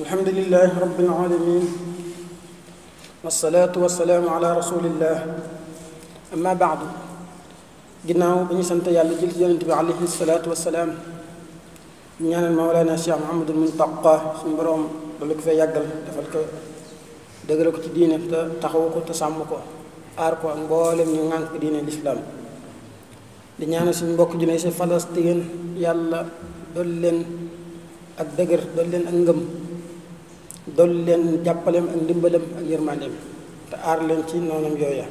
الحمد لله رب العالمين والصلاة والسلام على رسول الله أما بعد ginnaaw bi ñu sant yàlla jël ci yonent bi alayhi salaatu wasalaam ñaanal Mawlana Cheikh Mouhamadul Muntaqa suñu borom dala ko fee yàggal defal ko dëgëral ko ci diine te taxawu ko te sàmm ko aar ko ak mboolem ñu ŋànk diine lislaam di ñaanal suñu mbokk ju ne si Palestine yàlla dool leen ak dëgër dool leen ak ngëm dool leen jàppaleem ak ndimbalam ak yërmandeem te aar leen ci noonam yooya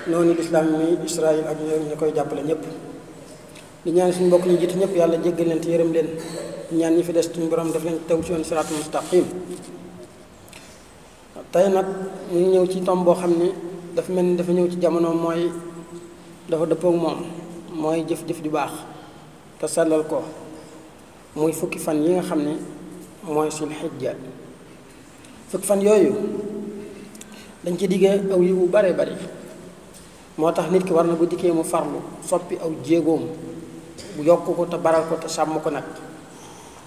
noonu lislaam mi Israël ak ñu koy jàppale ñëpp di ñaan suñu mbokk ñu jiitu ñëpp yàlla jéggal leen te yërëm leen ñaan ñi fi des suñu borom def leen tew ci yoon siraatul mustaqim tey nag ñu ngi ñëw ci tom boo xam ni dafa mel ni dafa ñëw ci jamono mooy dafa dëppook moom mooy jëf-jëf ju baax te sellal ko muy fukki fan yi nga xam ne mooy sul xijja fukki fan yooyu dañ ci diggee aw yi bu bare bari moo tax nit ki war na bu dikkee mu farlu soppi aw jéegoom bu yokk ko te baral ko te sàmm ko nag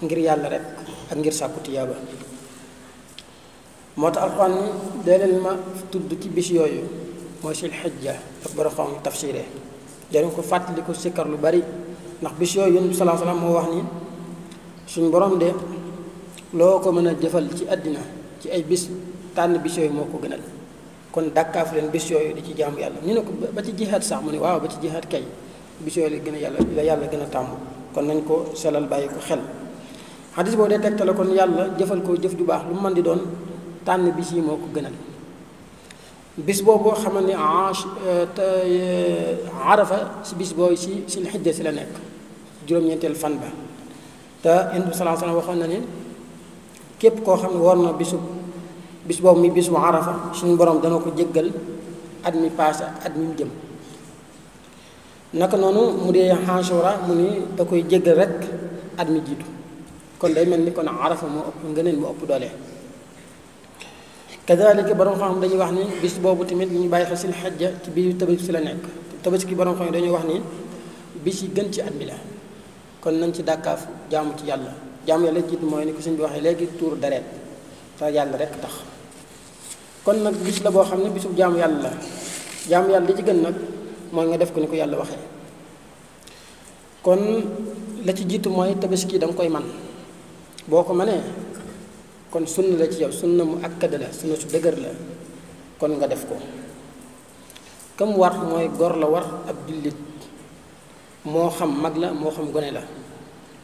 ngir yàlla rek ak ngir sàkku tiyaaba moo tax alxuraan ni dee leen ma tudd ci bis yooyu mooy sul xijja ak borom xam tafsiré jariñ ko fàttali ko sikkar lu bari ndax bis yooyu yonent bi sallallahu alayhi wasallam moo wax ni suñ borom de loo ko mën a jëfal ci àddina ci ay bis tànn bis yooyu moo ko gënal kon dàkkaafu leen bis yooyu di ci jaamu yàlla ñu ne ko ba ci jihaad sax mu ne waaw ba ci jihaad kay bis yooyu la gën a yàlla gën a tàmm kon nañ ko selal bàyyi ko xel xadis boobu dee tegtale kon yàlla jëfal ko jëf ju baax lu mu mën di doon tànn bis yi moo ko gënal bis boobu xamal ne arafa si bis boobu si xijja si la nekk juróom-ñeenteel fan ba te Yonent bi sallallahu alayhi wasallam waxoon na ni képp koo xam ne war na bis boobu mi bis bu arafa suñu borom dana ko jéggal at mi paase at mi mu jëm naka noonu mu dee Ashura mu ni da koy jéggal rek at mi jiitu kon day mel ni kon arafa moo ëpp ngëneel moo ëpp doole kadalika borom xam dañuy wax ni bis boobu tamit ñu bàyyi xel sil xajja ci biir tabaski si la nekk tabaski borom xam dañuy wax ni bis yi gën ci at mi la kon nañ ci dàkkaafu jaamu ci yàlla jaamu yàlla jiitu mooy ni ko sëñ bi waxee léegi tuur deret te yàlla rek tax kon nag bis la boo xam ne bisu jaamu yàlla la jaamu yàlla li ci gën nag mooy nga def ko ni ko yàlla waxee kon la ci jiitu mooy tabaski da nga koy man boo ko mënee kon sunna la ci yow sunna mu akkada la sunna su dëgër la kon nga def ko kam war mooy gor la war ab jullit moo xam mag la moo xam gone la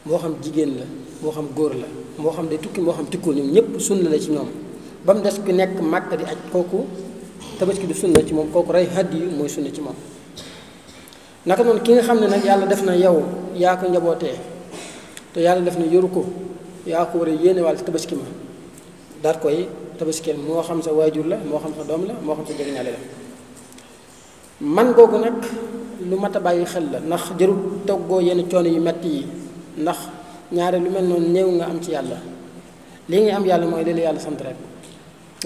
moo xam jigéen la moo xam góor la moo xam day tukki moo xam tikkul ñoom ñëpp sunna la ci ñoom ba mu des ku nekk màkk di aj kooku tabaski du sunna ci moom kooku rey hàddi yu mooy sunna ci moom naka noonu ki nga xam ne nag yàlla def na yow yaa ko njabootee te yàlla def na yoru ko yaa ko war a yéene wàll tabaski ma daat koy tabaskeel moo xam sa waajur la moo xam sa doom la moo xam sa jegeñaale la man googu nag lu mat a bàyyi xel la ndax jarul toggoo yenn coono yu metti yi ndax ñaare lu mel noonu néew nga am ci yàlla lii nga am yàlla mooy li la yàlla sant rek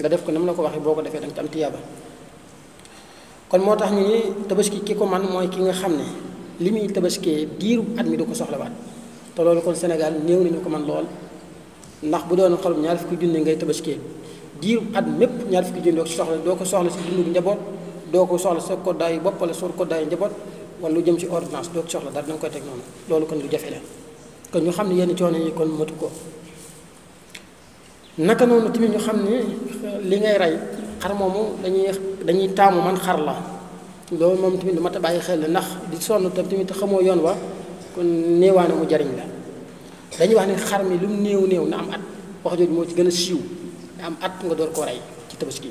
nga def ko ni mu la ko waxee boo ko defee danga ci am tiyaaba kon moo tax ñu ni tabaski ki ko man mooy ki nga xam ne li muy tabaskee diiru at mi du ko soxlawaat te loolu kon Sénégal néew nañu ko man lool ndax bu doon xolum ñaar fukki junne ngay tabaskee diiru at mépp ñaar fukki junne doo ko soxla si dundu njaboot doo ko soxla sa koddaayu bopp wala sa koddaayu njaboot wala lu jëm ci ordonnance doo ko soxla dara danga koy teg noonu loolu kon lu jafe la kon ñu xam ne yenn coono yi kon matu ko naka noonu tamit ñu xam ne li ngay rey xar moomu dañuy taamu man xar la loolu moom tamit lu mat a bàyyi xel la ndax di sonn tam tamit xamoo yoon wa kon néewaane mu jariñ la dañuy wax ne xar mi lu mu néew na am at wax jooju moo ci gën a siiw na am at nga door koo rey ci tabaski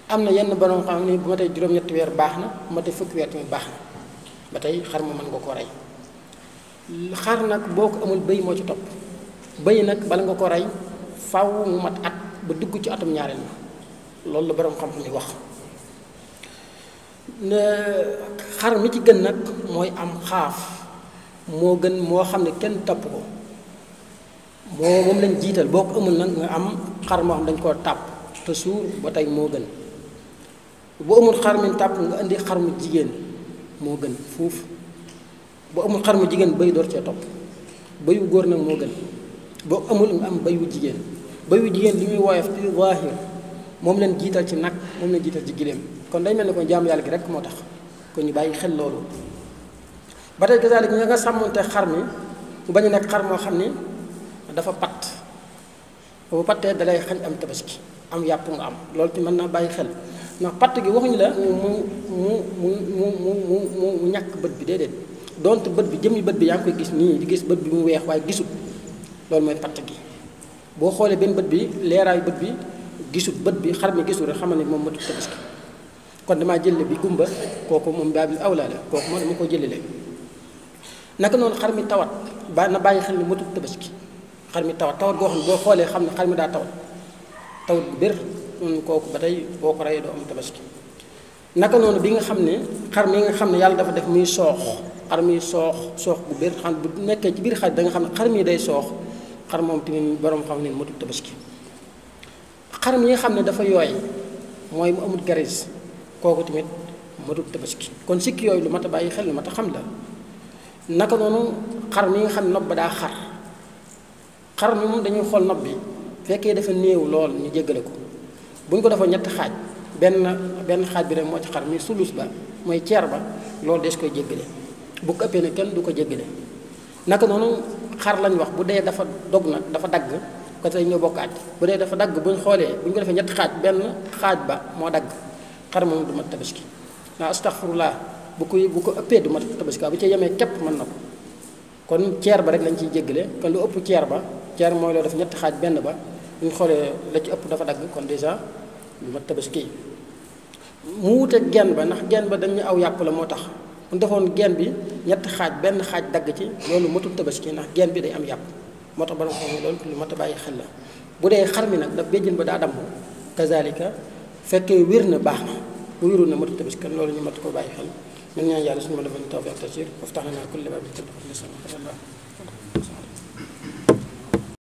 am na yenn borom xam ne bu ma tey juróom-ñetti weer baax na bu ma tey fukki weer tamit baax na ba tey xar ma mën nga koo rey xar nag boo ko amul bëy moo ci topp bëy nag bala nga ko rey faw mu mat at ba dugg ci atum ñaareel ma loolu la borom xam-xam ni wax xar mi ci gën nag mooy am xaaf moo gën moo xam ne kenn topp ko moom lañ jiital boo ko amul nag nga am xar moo xam dañ koo tàpp te suur ba tey moo gën bu amul xar mi tàpp nga indi xar mu jigéen moo gën fuuf bu amul xar mu jigéen bëy door cee topp bëyu góor nag moo gën boo amul nga am bay wu jigéen bay wu jigéen li muy woyof ci zaahir moom leen jiital ci nag moom leen jiital ci giléem kon day mel ne ko jaamu yàlla gi rek moo tax kon ñu bàyyi xel loolu ba tey gazalik ña nga sàmmonte xar mi mu bañ a nekk xar moo xam ni dafa patt bu pattee dalay xañ am tabaski am yàpp nga am loolu ci mën naa bàyyi xel ndax patt gi waxuñu la mu ñàkk bët bi déedéet donte bët bi jëmmi bët bi yaa ngi koy gis nii di gis bët bi mu weex waaye gisut loolu mooy patt gi boo xoolee benn bët bi leeraayu bët bi gisut bët bi xar mi gisul rek xamal ne moom matul tabaski kon damaa jëlle bi gumba kooku moom baabil awlaa la kooku moom dama ko jëlele naka noonu xar mi tawat ba na bàyyi xel ni matul tabaski xar mi tawat goo xam ne boo xoolee xam ne xar mi daa tawat bu bér noonu kooku ba tey boo ko reyee doo am tabaski naka noonu bi nga xam ne xar mi nga xam ne yàlla dafa def muy soox xar mi soox bu bér xam bu nekkee ci biir xar da nga xam ne xar mi day soox xar moom tamit borom xam ne matul tabaski xar mi nga xam ne dafa yooy mooy mu amul garis kooku tamit matul tabaski kon sikki yooyu lu mat a bàyyi xel lu mat a xam la naka noonu xar mi nga xam ne nopp ba daa xar mi moom dañuy xool nopp bi fekkee dafa néew lool ñu jéggale ko bu ñu ko defoon ñetti xaaj benn xaaj bi rek moo ci xar mi sulus ba mooy ceer ba loolu des koy jéggale bu ko ëppee ne kenn du ko jéggale naka noonu xar lañ wax bu dee dafa dog nag dafa dagg ko tey ñoo bokk àtte bu dee dafa dagg bu ñu xoolee bu ñu ko defee ñetti xaaj benn xaaj ba moo dagg xar moom du mat tabaski naa astaxfirullah bu ko ëppee du mat tabaski bu ci yemee képp mën na ko kon ceer ba rek lañ ciy jéggale kon lu ëpp ceer mooy loo def ñetti xaaj benn ba bu ñu xoolee la ci ëpp dafa dagg kon dèjà du mat tabaski mu wuteeg genn ba ndax genn ba dañu aw yàpp la moo tax bu defoon genn bi ñetti xaaj benn xaaj dagg ci loolu matul tabaski ndax genn bi day am yàpp moo tax borom xam ne loolu lu mat a bàyyi xel la bu dee xar mi nag daf béjjën ba daa damm kazalika fekkee wér na baax na bu wérul na matul tabaski kon loolu ñu mat ko bàyyi xel ñun ñaan yàlla suñu ma dafa ñu tawfiq ak tasiir waftax lanaa kulla baabin